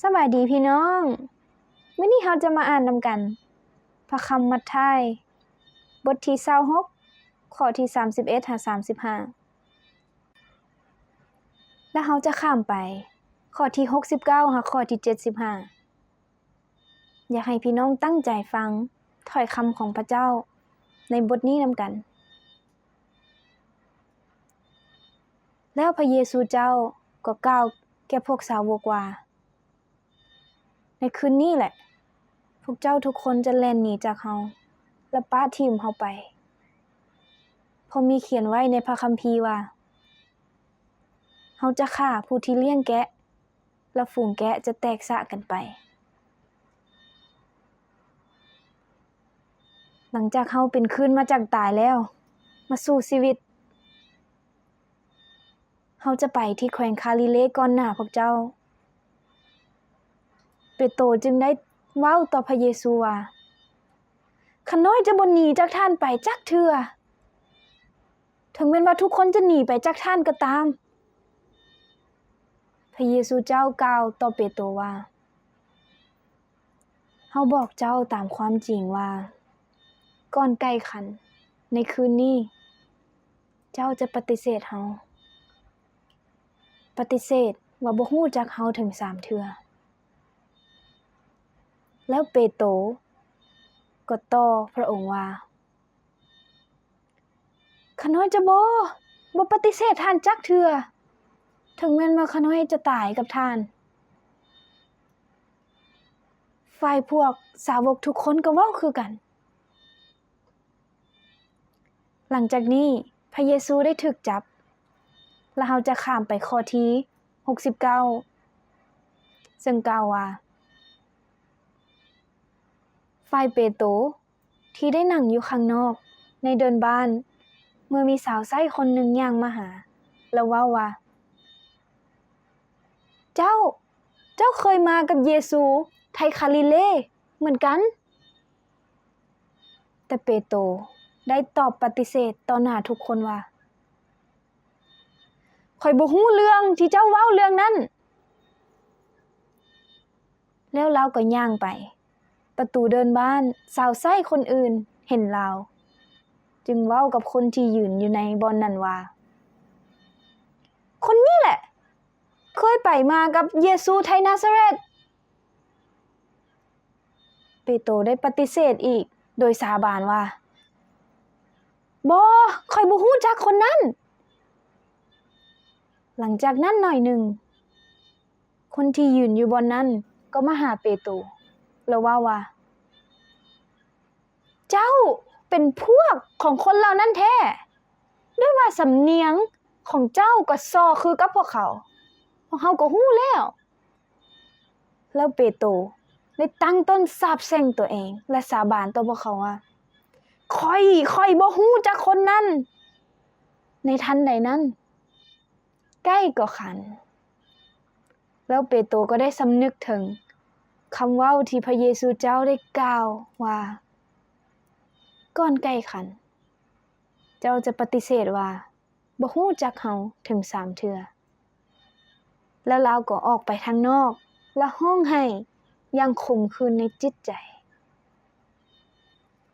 ສະບາຍດີພີ່ນ້ອງ, ມື້ນີ້ເຮົາຈະມາອ່ານນຳກັນ ພະຄຳມັດທາຍ ບົດທີຊາວຫົກ ຂໍ້ທີສາມສິບເອັດຫາສາມສິບຫ້າ ແລະ ເຮົາຈະຂ້າມໄປ ຂໍ້ທີຫົກສິບເກົ້າຫາຂໍ້ທີເຈັດສິບຫ້າ. ຢາກໃຫ້ພີ່ນ້ອງຕັ້ງໃຈຟັງຖ້ອຍຄຳຂອງພະເຈົ້າໃນບົດນີ້ນຳກັນ. ແລ້ວພະເຢຊູເຈົ້າກໍກ່າວແກ່ພວກສາວົກວ່າ, ໃນຄືນນີ້ແຫຼະ ພວກເຈົ້າທຸກຄົນຈະແລ່ນໜີຈາກເຮົາ ແລະ ປະຖິ້ມເຮົາໄປ, ເພາະມີຂຽນໄວ້ໃນພະຄຳພີວ່າ, ເຮົາຈະຂ້າຜູ້ທີ່ລ້ຽງແກະ ແລະ ຝູງແກະຈະແຕກສະກັນໄປ. ຫຼັງຈາກເຮົາເປັນຄືນມາຈາກຕາຍແລ້ວ ມາສູ່ຊີວິດ, ເຮົາຈະໄປທີ່ແຂວງຄາລີເລກ່ອນໜ້າພວກເຈົ້າ. ເປໂຕຈຶ່ງໄດ້ເວົ້າຕໍ່ພະເຢຊູວ່າ, ຂ້ານ້ອຍຈະບໍ່ໜີຈາກທ່ານໄປຈັກເທື່ອ, ເຖິງແມ່ນວ່າທຸກຄົນຈະໜີໄປຈາກທ່ານກໍຕາມ. ພະເຢຊູເຈົ້າກ່າວຕໍ່ເປໂຕວ່າ, ເຮົາບອກເຈົ້າຕາມຄວາມຈິງວ່າ, ກ່ອນໄກ່ຂັນໃນຄືນນີ້, ເຈົ້າຈະປະຕິເສດເຮົາ, ປະຕິເສດວ່າບໍ່ຮູ້ຈັກເຮົາເຖິງສາມເທື່ອ. ແລ້ວເປໂຕກໍຕໍ່ພະອົງວ່າ, ຂ້ານ້ອຍຈະບໍ່, ບໍ່ປະຕິເສດທ່ານຈັກເທື່ອ, ເຖິງແມ່ນວ່າຂ້ານ້ອຍຈະຕາຍກັບທ່ານ. ຝ່າຍພວກສາວົກທຸກຄົນກໍເວົ້າຄືກັນ. ຫຼັງຈາກນີ້ພະເຢຊູໄດ້ຖືກຈັບ, ແລະ ເຮົາຈະຂ້າມໄປຂໍ້ທີຫົກສິບເກົ້າ ເຊິ່ງກ່າວວ່າ, ຝ່າຍເປໂຕ ທີ່ໄດ້ນັ່ງຢູ່ຂ້າງນອກໃນເດີ່ນບ້ານ, ເມື່ອມີສາວໃຊ້ຄົນໜຶ່ງຍ່າງມາຫາ ແລະ ເວົ້າວ່າ, ເຈົ້າ, ເຈົ້າເຄີຍມາກັບເຢຊູໄທຄາລີເລເໝືອນກັນ. ແຕ່ເປໂຕໄດ້ຕອບປະຕິເສດຕໍ່ໜ້າທຸກຄົນວ່າ, ຂ້ອຍບໍ່ຮູ້ເລື່ອງທີ່ເຈົ້າເວົ້າເລື່ອງນັ້ນ. ແລ້ວລາວກໍຍ່າງໄປປະຕູເດີ່ນບ້ານ, ສາວໃຊ້ຄົນອື່ນເຫັນລາວ, ຈຶ່ງເວົ້າກັບຄົນທີ່ຢືນຢູ່ໃນບ່ອນນັ້ນວ່າ, ຄົນນີ້ແຫຼະເຄີຍໄປມາກັບເຢຊູໄທນາຊາເຣດ. ເປໂຕໄດ້ປະຕິເສດອີກໂດຍສາບານວ່າ, ບໍ່, ຂ້ອຍບໍ່ຮູ້ຈັກຄົນນັ້ນ. ຫຼັງຈາກນັ້ນໜ້ອຍໜຶ່ງ, ຄົນທີ່ຢືນຢູ່ບ່ອນນັ້ນກໍມາຫາເປໂຕ ແລະ ເວົ້າວ່າ, ເຈົ້າເປັນພວກຂອງຄົນເຫຼົ່ານັ້ນແທ້, ດ້ວຍວ່າສຳນຽງຂອງເຈົ້າກໍສໍ່ຄືກັບພວກເຂົາ, ພວກເຮົາກໍຮູ້ແລ້ວ. ແລ້ວເປໂຕໄດ້ຕັ້ງຕົ້ນສາບແຊ່ງຕົວເອງ ແລະ ສາບານຕໍ່ພວກເຂົາວ່າ, ຂ້ອຍ, ຂ້ອຍບໍ່ຮູ້ຈັກຄົນນັ້ນ. ໃນທັນໃດນັ້ນ, ໄກ່ກໍຂັນ. ແລ້ວເປໂຕກໍໄດ້ສຳນຶກເຖິງຄຳເວົ້າທີ່ພະເຢຊູເຈົ້າໄດ້ກ່າວວ່າ, ກ່ອນໄກ່ຂັນ, ເຈົ້າຈະປະຕິເສດວ່າບໍ່ຮູ້ຈັກເຮົາເຖິງສາມເທື່ອ. ແລ້ວລາວກໍອອກໄປທາງນອກ ແລະ ຮ້ອງໄຫ້ຢ່າງຂົມຂື່ນໃນຈິດໃຈ.